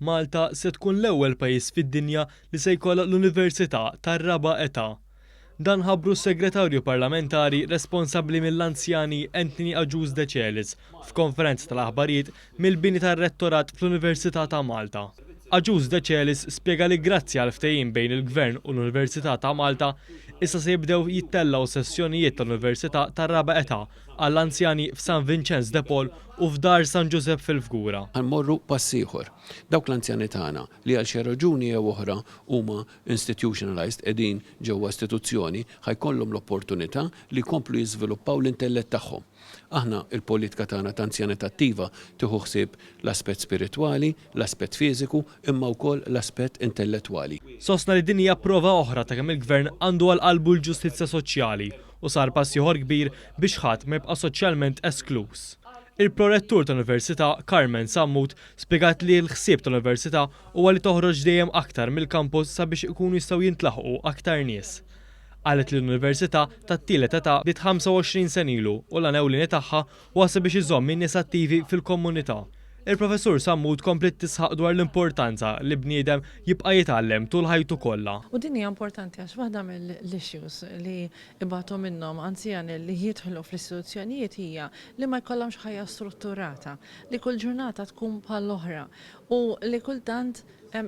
Malta se tkun l-ewwel pajjiż fid-dinja li se jkollha l-Università tar-Raba' Età. Dan ħabbru s-Segretarju Parlamentari responsabbli mill-Anzjani Anthony Agius Decelis f'konferenza tal-aħbarijiet mill-bini tar-Rettorat fl-Università ta' Malta. Agius Decelis spjega li grazzi għall-ftehim bejn il-Gvern u l-Università ta' Malta, issa se jibdew jittellgħu sessjonijiet tal-Università tar-Raba' Età għall-anzjani f'San Vinċenz de Paul u f'Dar San Ġużepp fil-Fgura. Ħa nmorru pass ieħor. Dawk l-anzjani tagħna li għal xi raġuni jew oħra huma institutionalized, qegħdin ġewwa istituzzjoni, ħa jkollhom l-opportunità li jkomplu jiżviluppaw l-intellett tagħhom. Aħna l-politika tagħna ta' anzjanità attiva tieħu ħsieb l-aspett spiritwali, l-aspett fiżiku imma wkoll l-aspett intellettwali. Sostna li din hija prova oħra ta' kemm il-Gvern għandu għal qalbu l-ġustizzja soċjali u sar pass ieħor kbir biex ħadd ma jibqa' soċjalment eskluż. Il-Prorettur tal-Università, Carmen Sammut, spjegat li l-ħsieb tal-Università huwa li toħroġ dejjem aktar mill-kampus sabiex ikunu jistgħu jintlaħqu aktar nies. Qalet li l-Università tat-tielet età bdiet 25 sena ilu u l-għan ewlieni tagħha huwa sabiex iżomm in-nies attivi fil-komunità. Il-Professur Sammut kompliet tisħaq dwar l-importanza li bniedem jibqa' jitgħallem tul ħajtu kollha. U din hija importanti għax waħda mill-issues li ibatu minnhom anzjani li jidħlu fl-istituzzjonijiet hija li ma jkollhomx ħajja strutturata, li kull ġurnata tkun bħall-oħra u li kultant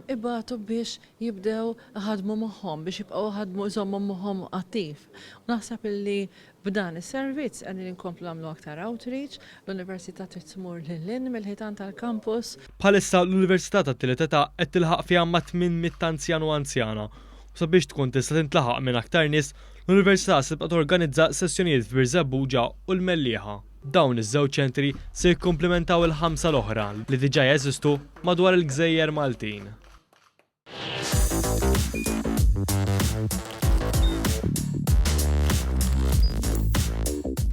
ibatu biex jibdew iħaddmu moħħhom, biex jibqgħu iħaddmu jżommu moħħhom attiv. U naħseb illi B'dan is-servizz qegħdin inkomplu nagħmlu aktar outreach, l-Università trid tmur lil hinn mill-ħitan tal-kampus. Bħalissa l-Università tat-Tielet Età qed tilħaq fiha mat-800 anzjan u anzjana u sabiex tkun tista' tintlaħaq minn aktar nies, l-Università se tibqa' torganizza sessjonijiet f'Birżebbuġa u l-Mellieħa. Dawn iż-żewġ ċentri se jikkumplimentaw il-ħamsa l-oħra li diġà jeżistu madwar il-gżejjer Maltin.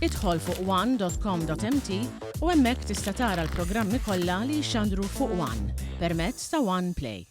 Idħol fuq one.com.mt u hemmhekk tista' tara l-programmi kollha li jixxandru fuq One permezz ta' One Play.